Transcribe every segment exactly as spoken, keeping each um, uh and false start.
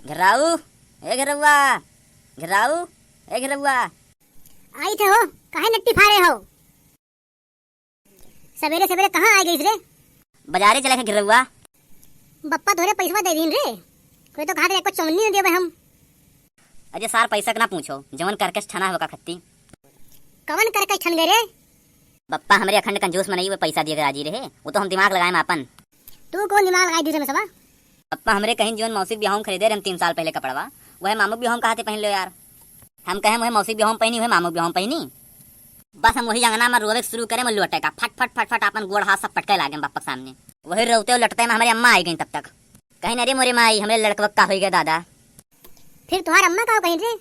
घिर्राऊ, ए घिर्रउआ, घिर्राऊ, ए घिर्रउआ। आइत हो, काहे नट्टी फारे हो? सबेरे सबेरे कहाँ आइ गइस रे? बजारे चले थे घिर्रउआ। बप्पा तोहरे पैसवा दे दीन रे, कोई तो कहा था एको चवन्नी न देबे हम। अरे सार, पैसा के ना पूछो, जवन करकस ठना है ओका खत्ती। कवन करकस ठन गए रे? बप्पा हमरे अखंड कंजूस मनई, वो पैसा दिए के राजी रहे, वो तो हम दिमाग लगाएम आपन। तू कौन दिमाग लगाई दी रे रमेशवा? बप्पा हमरे कहिन जवन मौसी के बियाह में खरीदे रहे हम तीन साल पहले कपड़वा, वह मामू के बियाह में कहा थे पहन लो यार। हम कहे वह मौसी के बियाह में पहनी, वह मामू के बियाह में पहनी। बस हम वही अंगना में रोवे के शुरू करे, मैं लोटे का फट फट फट फट आपन गोड़ हाथ सब पटके लागे बप्पा के सामने। वही रोते और लटते में हमरे अम्मा आइ गई तब तक। कहिन, "अरे मोरे माई, हमरे लड़कवा का होइ गया दादा?" फिर तुम्हार अम्मा का कहिन रे?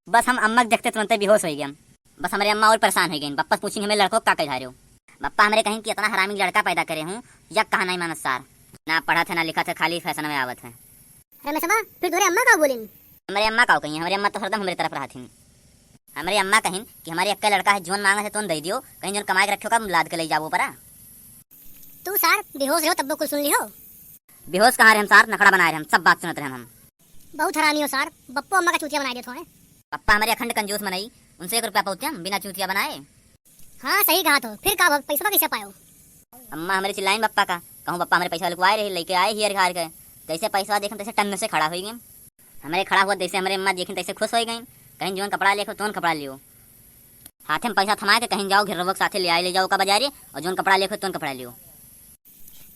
बस हम अम्मा के देखते तुरंते बेहोश होइ गए हम। बस हमरे अम्मा और परेशान होइ गईन। बप्पा से पूछिन, "हमरे लड़को का कह रहे हो?" बप्पा हमरे कहिन कि इतना हरामी लड़का पैदा करे हूँ, या कहा नहीं मानत सार। ना पढ़त है, ना लिखत है, खाली फैशन में आवत है। रमेशवा, फिर तोरे अम्मा का बोलिन? हमरे अम्मा का कहिन, हमरे अम्मा तो हरदम हमरे तरफ रहत हिन। हमरे अम्मा कहिन कि हमरे एक्के लड़का है, जोन मांगे है तोन दे दियो, कहीं जोन कमाए के रखे का लाद के ले जाबो परा। तू सार बेहोश रहो तब्बो कुल सुन लिहो। बेहोश कहाँ रहे हम सार, नखड़ा बनाए रहे हम, सब बात सुनत रहे हम। बहुत हरामी हो सार, बप्पो अम्मा का चूतिया बनाए देत हो। पप्पा हमरे अखंड कंजूस मनई, उनसे एक रुपया पौते हम बिना चूतिया बनाए। हाँ सही कहा तो, फिर का भग, पैसवा कैसे पायो? अम्मा हमरे चिल्लाइन बप्पा का, कहूँ बप्पा हमरे पैसा लुकवाए रही, लेके आए हियर घार के, जैसे पैसवा देखन तैसे टन्न से खड़ा होइ गए। हमरे खड़ा हुआ जैसे हमरे अम्मा देखिन तैसे खुश होइ गईन, कहिन जौन कपड़ा लेखो तौन कपड़ा लियो। हाथे में पैसा थमा के कहिन जाओ घिर्रवो के साथे ले आए ले जाओ का बजारे, और जौन कपड़ा लेखो तौन कपड़ा लियो।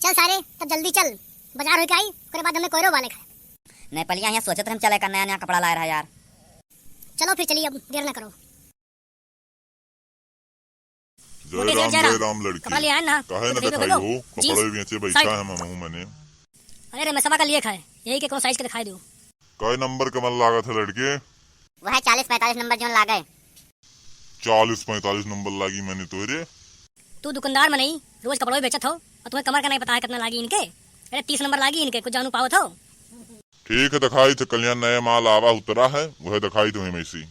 चल सारे, तब जल्दी चल, बजार होके आई, ओकरे बाद हमें कोयरो वाले खाए। नेपालिया यहाँ सोचत रहे हम चले का नया नया कपड़ा लाए रहा यार। चलो फिर चलिए, अब देर ना करो। जय मोटे सेठ राम, जय जय राम। राम लड़की। कपड़ा ले आए ना? काहे तो ना दिखाई दिखाई दो। हो? जींस, कपड़े बेचे बैठा शर्ट। है हमहू मने। अरे रमेशवा का लिए खाए, यही के कौन साइज के दिखाई दो। कै नंबर के मन लागत है लड़के? वह चालीस पैंतालीस नंबर जोन लागे। चालीस पैंतालीस नंबर लागी मने तोहरे। तू दुकानदार मनई, रोज कपड़ो बेचत हो, और तुम्हें कमर का नहीं पता है कितना लागी इनके। अरे तीस नंबर लागी इनके, कुछ जानू पावत हो? ठीक है, दिखाई थे कल्याण, नया माल आवा उतरा है, वह दिखाई तुम्हें मैसी।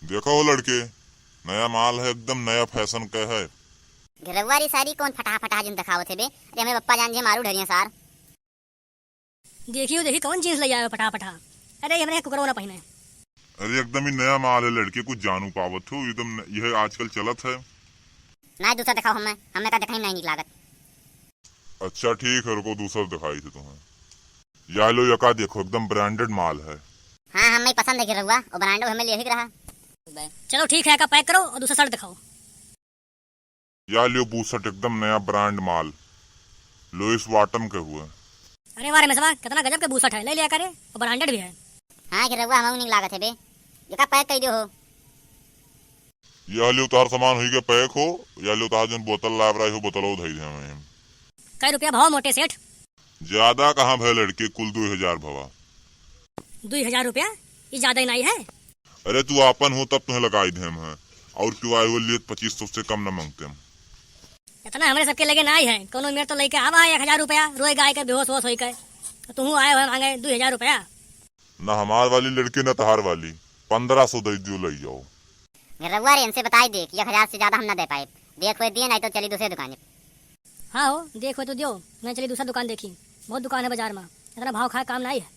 देखो हो लड़के, नया माल है, एकदम नया फैशन का है। घिरौआ री सारी कौन फटाहा फटाहा जिन दिखावत है बे? अरे हमें बप्पा जान जे मारू ढरिया सार। देखियो देखी कौन जींस ले आयो फटाहा फटाहा। अरे हमरे कुकरो ना पहिने। अरे एकदम ही नया माल है लड़के, कुछ जानू पावत हो, एकदम न-, यह आजकल चलत है। ना दूसरा दिखाओ हमें, हमें का दिखाई नहीं निक लागत। अच्छा ठीक है, रुको दूसरा दिखाई थे तुम्हें। या लो यका देखो, एकदम ब्रांडेड माल है। हाँ, हमें पसंद है घिरौआ, और ब्रांडो हमें लेही के रहा। चलो ठीक है, का पैक करो और दूसरा शर्ट दिखाओ। या लियो बूसट, एकदम नया ब्रांड माल, लुइस वॉटन के हुए। अरे वाह रमेशवा, कितना गजब के बूसट है, ले लिया करे, और ब्रांडेड भी है। हाँ घिरौआ, हमहू निक लागत है बे, यका पैक कर दियो हो। या लियो तोहार सामान हुई के पैक हो, या लियो तोहार जौन बोतल लाए रही हो, बोतलो धई दे हमें। कै रुपया भाव मोटे सेठ? ज्यादा कहाँ भय लड़के, कुल दुई हजार भवा। दुई हजार रुपया? ई ज्यादा ही नाई है। अरे तू आपन हो तब तुहें लगाई देम है, और क्यों आए हो लिए पच्चीस सौ से कम न मांगते हम। इतना हमरे सबके लगे नाई है, कोनो मेर तो लेके आवा है एक हजार रुपया, रोए गाय के बेहोश होश होई के, तो तू आए हो मांगे दुई हजार रुपया। ना हमार वाली लड़के ना तहार वाली, पन्द्रह सौ दे दियो, ले जाओ। रउआ रे, इनसे बताई दे कि एक हजार से ज्यादा हम ना दे पाए। देख हुए दिए, नहीं तो चली दूसरे दुकान। हाँ हो, देख हुए तो दियो, नहीं चली दूसरा दुकान देखी। बहुत दुकान है बाजार में, इतना भाव खाए काम नहीं है।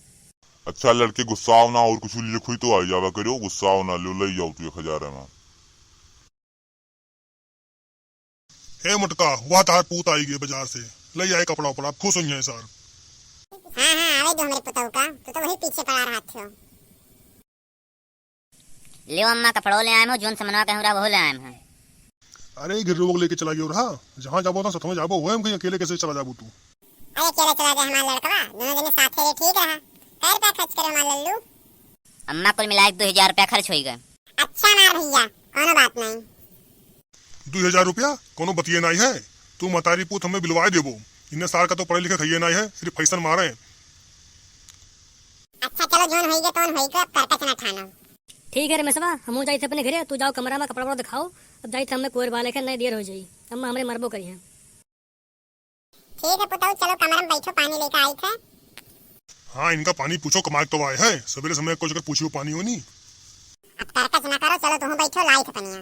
अच्छा लड़के, गुस्साओ ना, और कुछ लिए हुई तो आई जावा करियो, गुस्साओ ना, लो ले जाओ तू एक हजार है। हे मोटका, वह तार पूत आई गए बाजार से, ले आए कपड़ा उपड़ा, अब खुश हुई है सार। हाँ, हाँ, आवे दो हमरे पुतहु का, तू तो वही पीछे पड़ा रहत हो। लियो अम्मा, कपड़ो ले आएम हो, जोन समनवा कहूँ रहा, वहो ले आएम है। अरे, घिरवो को लेके चला गयो रहा, जहाँ जाबो तो साथ में जाबो, वह हम कहीं अकेले कैसे चला जाबो तू? अरे, अकेले चला जाए हमारा लड़कवा, दोनों जने साथे रहे, ठीक रहा। कै रुपया खर्च करे हमार लल्लू? अम्मा, कुल मिला के दो हजार रुपया खर्च होई गए। अच्छा मार भैया, कोनो बात नहीं। दुई हजार रुपया कोनो बतिये नाई है, तू मतारी पूत हमें बिलवाए देबो। इन्हें सार का तो पढ़े लिखे खइये नाई है, सिर्फ फैशन मारे। अच्छा चलो, जोन होई गे तोन होई गे, अब करकच ना ठानो। ठीक है रमेशवा, हमहू जाई थे अपने घरे, तू जाओ कमरा में कपड़ा वपड़ा दिखाओ। अब जाई थे हमें कोयर वाले के, नहीं देर हो जाई, अम्मा हमरे मरबो करी हैं। ठीक है पुतऊ, चलो कमरा में बैठो, पानी लेके आई थे। हाँ, इनका पानी पूछो, कमाए तो आए हैं, सवेरे समय कुछ अगर पूछियो पानी होनी। अब करकच ना करो, चलो तुम बैठो, लाई थे पनिया।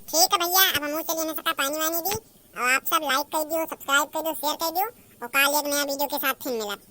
ठीक है भैया, अब हमहू चलिए ना सका पानी वानी दी, और आप सब like कर दियो, subscribe कर दियो, share कर दियो, और काल एक नया video के साथ फिर मिलब।